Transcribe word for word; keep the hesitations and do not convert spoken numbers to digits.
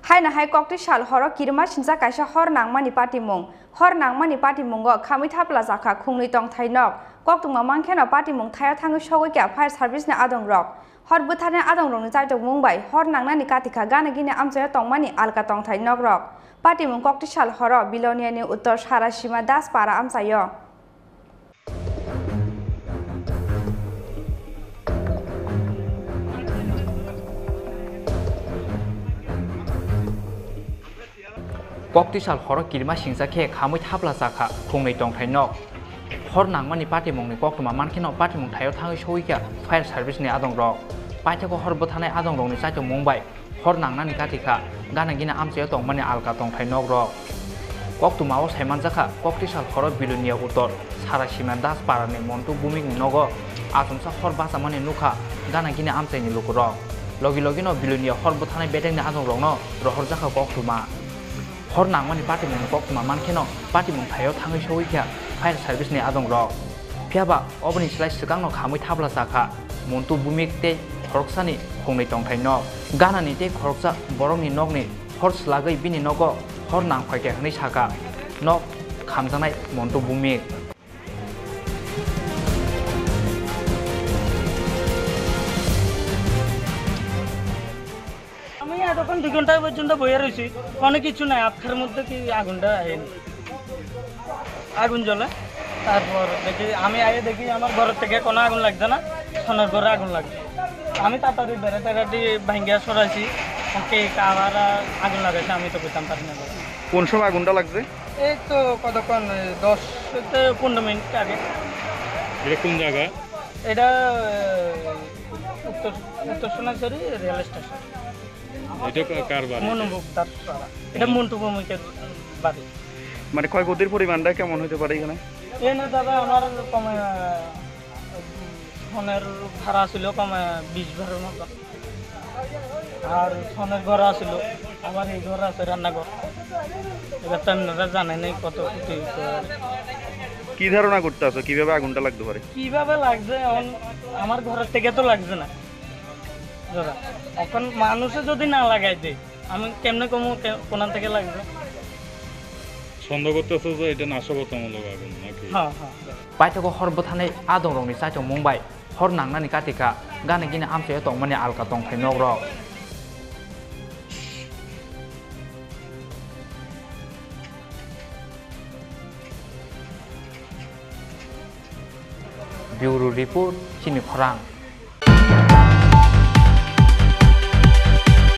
Haino hai kokti sal horo kirima singcha kaisa hor nangmani patimung. Hor nangmani patimungo khamwi thapla jakha khungnwi tongthai nok. Koktwma mankheno patimung thaio thangwi sogwi kha fire service ni adongrok. Hor bwtharni adongrokni chaitokmung bai hor nangnani katikha gana gini amchaio tongmani alka tongthai nokrok. Patimung kokti sal horo Biloniani uttor Sarasima Das para amchaio. Kokti sal horo kirima singcha khe khamwi thapla jakha khungnwi tongthai nok. Hor nangmani patimungni koktwma mankheno patimung thaio thangwi sogwi kha fire service ni adongrok. Paithago hor bwtharnai adongrokni chaitokmung bai hor nangnani katikha gana gini amchaio tongmani alka tongthai nokrok. Koktwmao saimanjakha kokti sal horo Bilonia uttor Sarasima Das parani Montu Bumikni nogo achomsa hor bachamani nukha gana gini amchaini lukurok. Logi logino Bilonia hor bwtharnai bedekni adongrokno rohorjakha koktwma. Hor nangmani patimungni koktwma mankheno patimung thaio thangwi sogwi kha fire service ni adongrok. Phiyaba oboni slai swkangno khamwi thapla jakha Montu Bumik tei khoroksani khungnwi tongthai nok. Ganani tei khoroksa borokni nokni hor swlagwi bini nogo hor nangphai kha hwnwi sakha nok khamjaknai Montu Bumik. আমি এতক্ষণ দুই ঘন্টা পর্যন্ত বইয়া রয়েছি, কোনো কিছু নাই। আটটার মধ্যে কি আগুনটা আহেনি, আগুন জ্বলে। তারপর দেখি, আমি আগে দেখি আমার ঘরের থেকে কোনো আগুন লাগছে না, সোনার ঘরে আগুন লাগছে। আমি তাড়াতাড়ি বেড়া টেরাটি ভাঙ্গিয়া সরাইছি, ওকে আবার আগুন লাগাইছে, আমি তো বুঝতাম পারি না। কোন সময় আগুনটা লাগছে? এই তো কতক্ষণ, এই দশ থেকে পনেরো মিনিট আগে। এটা কোন জায়গা? এটা, এ, উত্তর, উত্তর সোনাঝুরি রেল স্টেশন। এটা কা-, কার বাড়ি? মনু মুক্তার পাড়া। এটা মনু। মন্টু ভৌমিকের বাড়ি। মানে ক্ষয়ক্ষতির পরিমাণটা কেমন হতে পারে এখানে? এ না দাদা, আমার কমে, আহ, ফোনের ভাড়া ছিল কমে বিশ বারোর মতো। আর ফোনের ঘর আছিল, আবার এই ঘর আছে রান্নাঘর। এবার তো আপনারা জানেন এই কত ক্ষতি হয়েছে। কি ধারণা করতে আছো কিভাবে আগুনটা লাগতে পারে? কিভাবে লাগছে এখন আমার ঘরের থেকে তো লাগছে না দাদা। এখন মানুষে যদি না লাগাই দেয়, আমি কেমনে কমু কে-, কোনান থেকে লাগবে? সন্দেহ করতেছো যে এটা নাশকতামূলক আগুন নাকি? হ্যাঁ, হ্যাঁ। Paithago hor bwtharnai adongrokni chaitokmung bai hor nangnani katikha gana gini amchaio tongmani alka tongthai nokrok. Bureau Report, Chini Khorang.